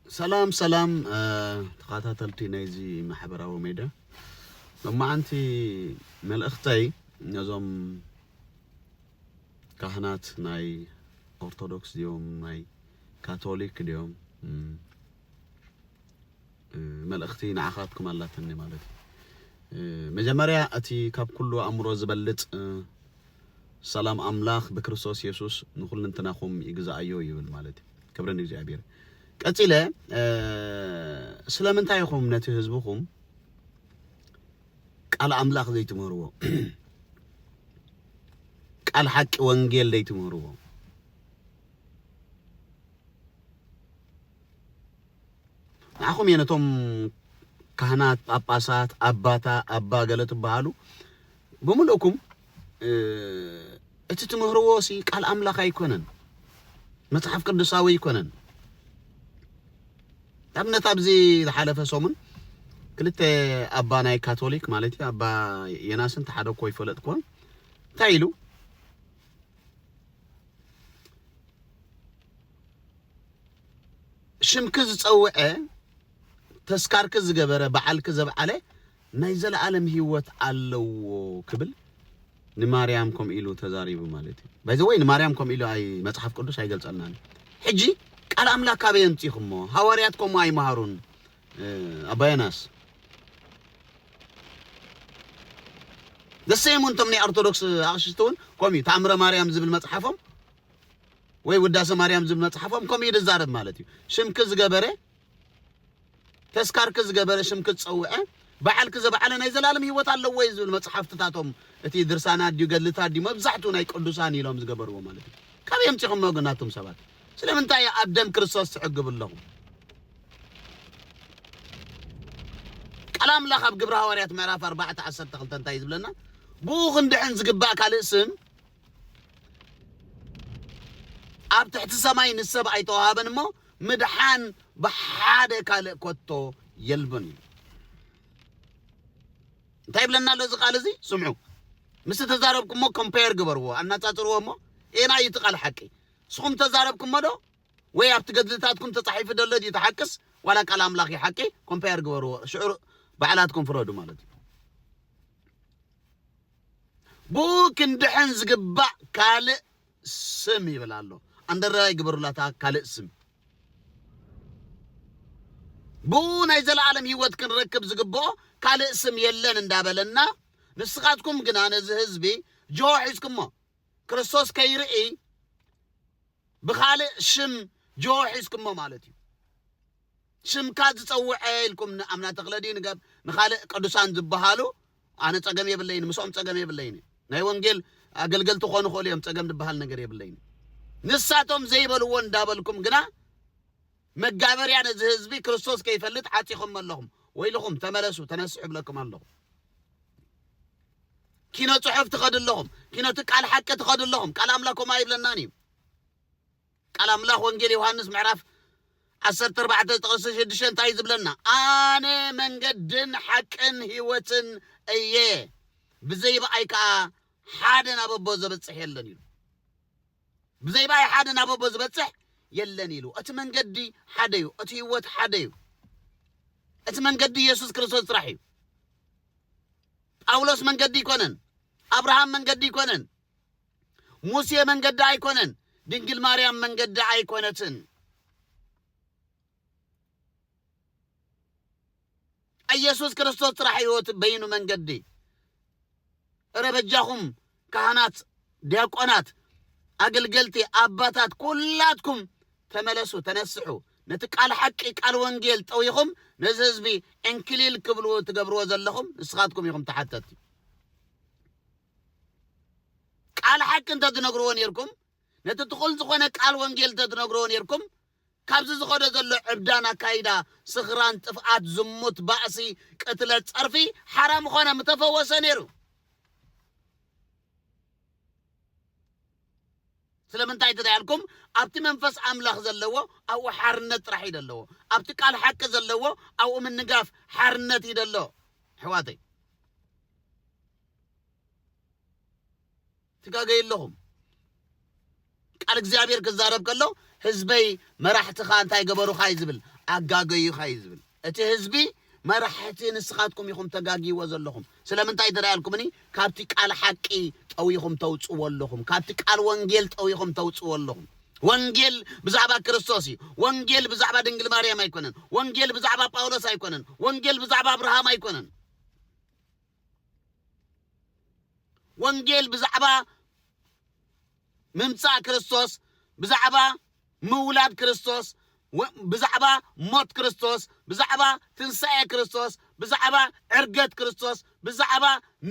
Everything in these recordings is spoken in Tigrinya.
ሰላም ሰላም፣ እ፣ ተኸታተልቲ ናይዚ ማሕበራዊ ሜድያ፣ ሎማዓንቲ መልእኽተይ ነዞም ካህናት ናይ ኦርቶዶክስ ድዮም ናይ ካቶሊክ ድዮም፣ እም፣ እ፣ መልእኽቲ ንዓኻትኩም ኣላትኒ ማለት እዩ። እ፣ መጀመርያ እቲ ካብ ኩሉ ኣእምሮ ዝበልጽ፣ እ፣ ሰላም ኣምላኽ ብክርስቶስ የሱስ ንኹልንትናኹም ይግዛኣዮ ይብል ማለት እዩ። ክብሪ ንእግዚኣብሔር። ቀጺለ፣ እ፣ ስለምንታይ ኢኹም ነቲ ህዝብኹም ቃል ኣምላኽ ዘይትምህርዎ? ቃል ሓቂ ወንጌል ዘይትምህርዎ? ንዓኹም እየ ነቶም ካህናት፣ ጳጳሳት፣ ኣባታ፣ ኣባ ገለ ትበሃሉ ብምልእኩም፣ እ፣ እቲ ትምህርዎ ሲ ቃል ኣምላኽ ኣይኮነን፣ መጽሓፍ ቅዱሳዊ ኣይኮነን። ንኣብነት ኣብዚ ዝሓለፈ ሰሙን ክልተ ኣባ ናይ ካቶሊክ ማለት እዩ፣ ኣባ የናስን ተሓደ እኮ ይፈለጥኩዎን እንታይ ኢሉ ሽምኪ ዝጸውዐ ተስካርኪ ዝገበረ በዓልኪ ዘብዓለ ናይ ዘለኣለም ህይወት ኣለዎ ክብል ንማርያም ከምኡ ኢሉ ተዛሪቡ ማለት እዩ። ባይዘወይ ንማርያም ከምኡ ኢሉ ኣይ መጽሓፍ ቅዱስ ኣይገልጸልናን። ሕጂ ቃል ኣምላኽ ካበይ ኣምጺኹሞ? ሃዋርያት ከምኡ ኣይመሃሩን። እ፣ ኣባ ዮናስ ደሰይም እንቶም ናይ ኦርቶዶክስ ኣቕሽቲ እውን ከምኡ እዩ። ተኣምረ ማርያም ዝብል መጽሓፎም ወይ ውዳሴ ማርያም ዝብል መጽሓፎም ከምኡ እዩ ዝዛረብ ማለት እዩ። ሽምኪ ዝገበረ ተስካርኪ ዝገበረ ሽምኪ ዝጸውዐ በዓልኪ ዘበዓለ ናይ ዘላለም ህይወት ኣለዎ እዩ ዝብል መጽሓፍትታቶም፣ እቲ ድርሳናት ድዩ ገድልታት ድዩ መብዛሕትኡ ናይ ቅዱሳን ኢሎም ዝገበርዎ ማለት እዩ። ካበይ ኣምጺኹሞ ግን ኣቱም ሰባት? ስለምንታይ ኣብ ደም ክርስቶስ ትዕግቡ ኣለኹም? ቃል ኣምላኽ ኣብ ግብሪ ሃዋርያት ምዕራፍ ኣርባዕተ ዓሰርተ ክልተ እንታይ እዩ ዝብለና? ብኡ ክንድሕን ዝግባእ ካልእ ስም ኣብ ትሕቲ ሰማይ ንሰብ ኣይተዋሃበን እሞ ምድሓን ብሓደ ካልእ ከቶ የልብን እዩ። እንታይ ይብለና ኣሎ እዚ ቃል እዚ? ስምዑ። ምስ ተዛረብኩሞ ኮምፔር ግበርዎ፣ ኣናጻጽርዎ እሞ ኤና እዩ እቲ ቃል ሓቂ። ንስኹም ተዛረብኩሞ ዶ? ወይ ኣብቲ ገድልታትኩም ተጻሒፉ ደሎ ድዩ እቲ ሓቅስ? ዋላ ቃል ኣምላኽ እዩ ሓቂ? ኮምፔር ግበርዎ። ሽዑ ባዕላትኩም ፍረዱ ማለት እዩ። ብኡ ክንድሕን ዝግባእ ካልእ ስም ይብል ኣሎ። ኣንደርላይን ግበሩላ እታ ካልእ ስም። ብኡ ናይ ዘለኣለም ህይወት ክንረክብ ዝግብኦ ካልእ ስም የለን እንዳበለና፣ ንስኻትኩም ግና ነዚ ህዝቢ ጆሆ ሒዝኩሞ። ክርስቶስ ከይርኢ ብኻልእ ሽም ጆሆ ሒዝኩሞ ማለት እዩ። ሽምካ ዝጸውዐ ኢልኩም ንኣምና ተኽለ ድዩ ንገብ ንኻልእ ቅዱሳን ዝበሃሉ ኣነ ጸገም የብለይን፣ ምስኦም ጸገም የብለይን። ናይ ወንጌል ኣገልገልቲ ክኾኑ ይኽእሉ እዮም፣ ጸገም ዝበሃል ነገር የብለይን። ንሳቶም ዘይበልዎ እንዳበልኩም ግና መጋበርያ ነዚ ህዝቢ ክርስቶስ ከይፈልጥ ዓጺኹም ኣለኹም። ወይልኹም ተመለሱ፣ ተነስሑ እብለኩም ኣለኹ። ኪኖ ጽሑፍ ትኸዱ ኣለኹም፣ ኪኖ እቲ ቃል ሓቂ ትኸዱ ኣለኹም። ቃል ኣምላኽ ከምኡ ኣይብለናን እዩ። ቃል ኣምላኽ ወንጌል ዮሃንስ ምዕራፍ ዓሰርተ ኣርባዕተ ጥቕሲ ሽዱሽተ እንታይ እዩ ዝብለና? ኣነ መንገድን ሓቅን ህይወትን እየ፣ ብዘይ ብኣይ ከኣ ሓደ ናብ ኣቦ ዘብጽሕ የለን ኢሉ። ብዘይ ብኣይ ሓደ ናብ ኣቦ ዝበጽሕ የለን ኢሉ። እቲ መንገዲ ሓደ እዩ፣ እቲ ህይወት ሓደ እዩ። እቲ መንገዲ የሱስ ክርስቶስ ጥራሕ እዩ። ጳውሎስ መንገዲ ኣይኮነን፣ ኣብርሃም መንገዲ ኣይኮነን፣ ሙሴ መንገዲ ኣይኮነን፣ ድንግል ማርያም መንገዲ ኣይኮነትን። ኢየሱስ ክርስቶስ ጥራሕ ህይወት በይኑ መንገዲ። እረ በጃኹም ካህናት፣ ዲያቆናት፣ ኣገልገልቲ፣ ኣባታት፣ ኩላትኩም ተመለሱ፣ ተነስሑ። ነቲ ቃል ሓቂ፣ ቃል ወንጌል ጠዊኹም ነዚ ህዝቢ ዕንክሊል ክብሉ ትገብርዎ ዘለኹም ንስኻትኩም ኢኹም ተሓተቲ። ቃል ሓቂ እንተትነግርዎ ነይርኩም፣ ነቲ ትኹል ዝኾነ ቃል ወንጌል እንተትነግርዎ ነይርኩም፣ ካብዚ ዝኸዶ ዘሎ ዕብዳን ኣካይዳ፣ ስኽራን፣ ጥፍኣት፣ ዝሙት፣ ባእሲ፣ ቅትለት፣ ጸርፊ ሓራ ምኾነ ምተፈወሰ ነይሩ። ስለምንታይ ተዳያልኩም? ኣብቲ መንፈስ ኣምላኽ ዘለዎ ኣብኡ ሓርነት ጥራሕ እዩ ዘለዎ። ኣብቲ ቃል ሓቂ ዘለዎ ኣብኡ ምንጋፍ ሓርነት እዩ ደሎ። ኣሕዋተይ፣ ትጋገዩ ኣለኹም። ቃል እግዚኣብሔር ክዛረብ ከሎ ህዝበይ መራሕትኻ እንታይ ገበሩኻ እዩ ዝብል። ኣጋገዩኻ እዩ ዝብል። እቲ ህዝቢ መራሕቲ ንስኻትኩም ኢኹም ተጋግይዎ ዘለኹም። ስለምንታይ ተዳልኩምኒ? ካብቲ ቃል ሓቂ ጠዊኹም ተውፅዎ ኣለኹም። ካብቲ ቃል ወንጌል ጠዊኹም ተውፅዎ ኣለኹም። ወንጌል ብዛዕባ ክርስቶስ እዩ። ወንጌል ብዛዕባ ድንግል ማርያም ኣይኮነን። ወንጌል ብዛዕባ ጳውሎስ ኣይኮነን። ወንጌል ብዛዕባ ኣብርሃም ኣይኮነን። ወንጌል ብዛዕባ ምምጻእ ክርስቶስ፣ ብዛዕባ ምውላድ ክርስቶስ፣ ወ- ብዛዕባ ሞት ክርስቶስ፣ ብዛዕባ ትንሳኤ ክርስቶስ፣ ብዛዕባ ዕርገት ክርስቶስ፣ ብዛዕባ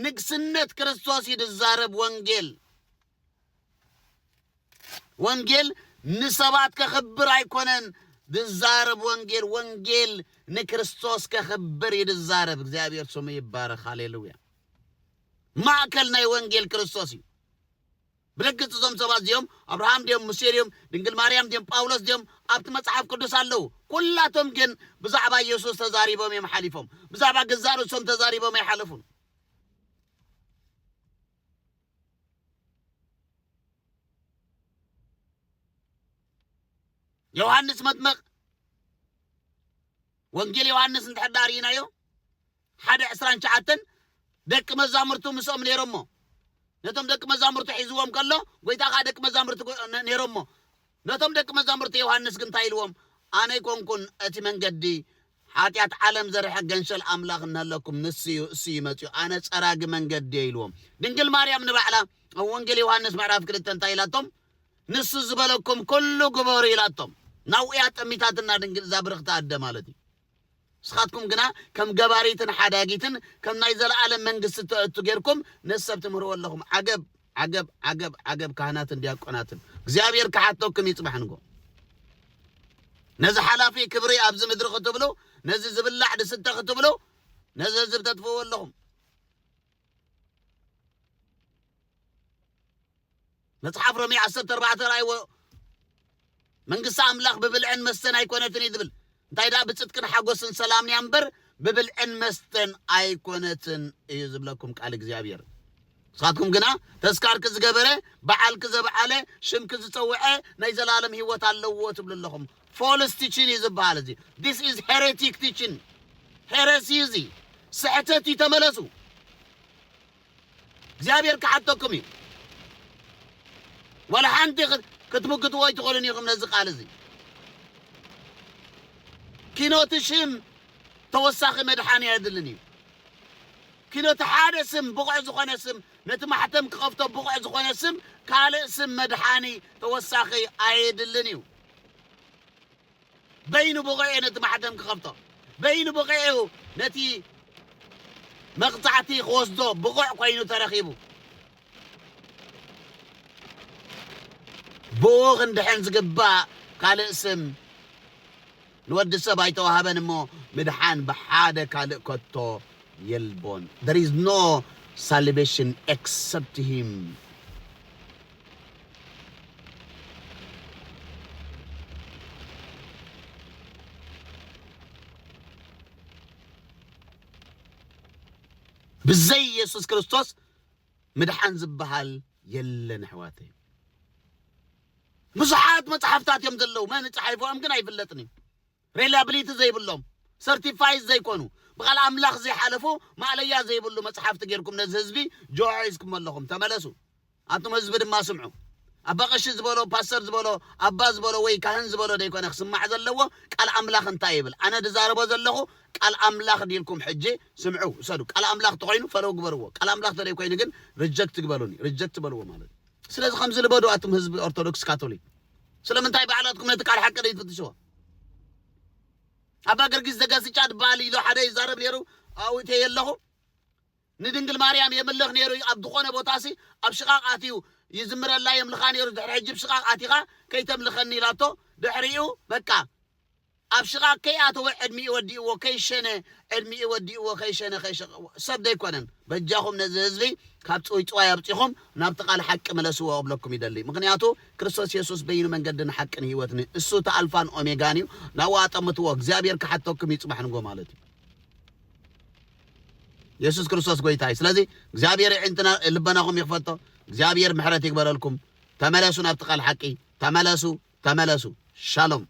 ንግስነት ክርስቶስ እዩ ዝዛረብ ወንጌል። ወንጌል ንሰባት ከኽብር ኣይኮነን ዝዛረብ ወንጌል። ወንጌል ንክርስቶስ ከኽብር እዩ ዝዛረብ። እግዚኣብሔር ስሙ ይባረኽ። ሃሌሉያ። ማእከል ናይ ወንጌል ክርስቶስ እዩ። ብርግጽ እዞም ሰባት እዚኦም ኣብርሃም ድዮም፣ ሙሴ ድዮም፣ ድንግል ማርያም ድዮም፣ ጳውሎስ ድዮም ኣብቲ መጽሓፍ ቅዱስ ኣለዉ። ኩላቶም ግን ብዛዕባ ኢየሱስ ተዛሪቦም እዮም ሓሊፎም። ብዛዕባ ገዛእ ርእሶም ተዛሪቦም ኣይሓለፉን። ዮሃንስ መጥምቕ፣ ወንጌል ዮሃንስ እንድሕር ዳኣ ርኢናዮ፣ ሓደ ዕስራን ትሽዓተን ደቂ መዛሙርቱ ምስኦም ነይሮሞ። ነቶም ደቂ መዛሙርቱ ሒዝዎም ከሎ፣ ጎይታ ኸዓ ደቂ መዛሙርቲ ጎ- ነ- ነይሮሞ። ነቶም ደቂ መዛሙርቲ ዮሃንስ ግን እንታይ ኢልዎም? ኣነ ኣይኮንኩን እቲ መንገዲ፣ ሓጢኣት ዓለም ዘርሐ ገንሸል ኣምላኽ እናሃለኩም ንሱ እዩ፣ እሱ እዩ መፂኡ፣ ኣነ ፀራጊ መንገዲ እየ ኢልዎም። ድንግል ማርያም ንባዕላ ኣብ ወንጌል ዮሃንስ ምዕራፍ ክልተ እንታይ ኢላቶም? ንሱ ዝበለኩም ኩሉ ግበሩ ኢላቶም። ናብኡ እያ ጠሚታትና ድንግል እዛ ብርኽቲ ኣደ ማለት እዩ። ንስኻትኩም ግና ከም ገባሪትን ሓዳጊትን ከም ናይ ዘለኣለም መንግስቲ እተእቱ ጌርኩም ነሰብ ትምህርዎ ኣለኹም። ዓገብ ዓገብ ዓገብ ዓገብ ካህናትን ዲያቆናትን እግዚኣብሔር ክሓተኩም እዩ ጽባሕ ንጎ። ነዚ ሓላፊ ክብሪ ኣብዚ ምድሪ ክትብሉ፣ ነዚ ዝብላዕ ዝስተ ክትብሉ፣ ነዚ ህዝብ ተጥፍእዎ ኣለኹም። መጽሓፍ ሮሜ ዓሰርተ ኣርባዕተ ራእይዎ መንግስቲ ኣምላኽ ብብልዕን መስተን ኣይኮነትን እዩ ዝብል። እንታይ ደኣ ብጽድቅን ሓጎስን ሰላምን እያ እምበር ብብልዕን መስተን ኣይኮነትን እዩ ዝብለኩም ቃል እግዚኣብሔር። ንስኻትኩም ግና ተስካርኪ ዝገበረ በዓልኪ ዘብዓለ ሽምኪ ዝጸውዐ ናይ ዘላለም ህይወት ኣለዎ ትብሉ ኣለኹም። ፎልስ ቲቺን እዩ ዝበሃል እዚ። This is heretic teaching. ሄረሲ እዚ ስሕተት እዩ። ተመለሱ። እግዚኣብሔር ክሓተኩም እዩ። ወላ ሓንቲ ክት- ክትምክትዎ ኣይትኽእሉን ኢኹም ነዚ ቃል እዚ። ኪኖቲ ሽም ተወሳኺ መድሓኒ ኣየድልን እዩ። ኪኖቲ ሓደ ስም ብቑዕ ዝኾነ ስም ነቲ ማሕተም ክኸፍቶ ብቑዕ ዝኾነ ስም ካልእ ስም መድሓኒ ተወሳኺ ኣየድልን እዩ። በይኑ ብቑዕ እዩ ነቲ ማሕተም ክኸፍቶ። በይኑ ብቑዕ እዩ ነቲ መቕጻዕቲ ክወስዶ ብቑዕ ኮይኑ ተረኺቡ። ብኡ ክንድሕን ዝግባእ ካልእ ስም ንወዲ ሰብ ኣይተዋህበን እሞ ምድሓን ብሓደ ካልእ ከቶ የልቦን። There is no salvation except him. ብዘይ ኢየሱስ ክርስቶስ ምድሓን ዝበሃል የለን ኣሕዋተይ። ብዙሓት መጽሓፍታት እዮም ዘለዉ፣ መን ጸሓይፎም ግን ኣይፍለጥን እዩ። ሬላብሊቲ ዘይብሎም፣ ሰርቲፋይድ ዘይኮኑ፣ ብቓል ኣምላኽ ዘይሓለፉ፣ ማእለያ ዘይብሉ መጽሓፍቲ ጌርኩም ነዚ ህዝቢ ጆዕ ሒዝኩም ኣለኹም። ተመለሱ። ኣቱም ህዝቢ ድማ ስምዑ። ኣባ ቀሺ ዝበሎ፣ ፓስተር ዝበሎ፣ ኣባ ዝበሎ ወይ ካህን ዝበሎ ደይኮነ ክስማዕ ዘለዎ፣ ቃል ኣምላኽ እንታይ ይብል? ኣነ ዝዛረቦ ዘለኹ ቃል ኣምላኽ ድልኩም ሕጂ ስምዑ፣ ውሰዱ። ቃል ኣምላኽ ተኾይኑ ፈለው ግበርዎ። ቃል ኣምላኽ ተደይ ኮይኑ ግን ሪጀክት ግበሉኒ፣ ሪጀክት በልዎ ማለት እዩ። ስለዚ ከምዚ ልበዱ ኣቱም ህዝቢ ኦርቶዶክስ ካቶሊክ። ስለምንታይ ባዕላትኩም ነቲ ቃል ሓቂ ደይትፍትሽዎ? ኣባ ገርጊስ ዘጋስጫ ዝበሃል ኢሉ ሓደ ይዛረብ ነይሩ፣ ኣብኡ እተየ ኣለኹ። ንድንግል ማርያም የምልኽ ነይሩ እዩ። ኣብ ዝኾነ ቦታ ሲ ኣብ ሽቓቕ ኣትዩ ይዝምረላ የምልኻ ነይሩ። ድሕሪ ሕጂ ኣብ ሽቓቕ ኣቲኻ ከይተምልኸኒ ኢላቶ። ድሕሪኡ በቃ ኣብ ሽቓቕ ከይኣተወ ዕድሚኡ ወዲእዎ ከይሸነ፣ ዕድሚኡ ወዲእዎ ከይሸነ፣ ከይሸ- ሰብ ደይኮነን። በጃኹም ነዚ ህዝቢ ካብ ጽውይጽዋይ ኣብጺኹም ናብቲ ቃል ሓቂ ምለስዎ ክብለኩም ይደሊ። ምኽንያቱ ክርስቶስ የሱስ በይኑ መንገድን ሓቅን ህይወትን እዩ። እሱ እቲ ኣልፋን ኦሜጋን እዩ። ናብኡ ኣጠምትዎ። እግዚኣብሔር ክሓተኩም እዩ ጽባሕ ንጎ ማለት እዩ። የሱስ ክርስቶስ ጎይታ እዩ። ስለዚ እግዚኣብሔር የዒንትና ልበናኹም ይኽፈቶ። እግዚኣብሔር ምሕረት ይግበረልኩም። ተመለሱ ናብቲ ቃል ሓቂ። ተመለሱ፣ ተመለሱ። ሻሎም።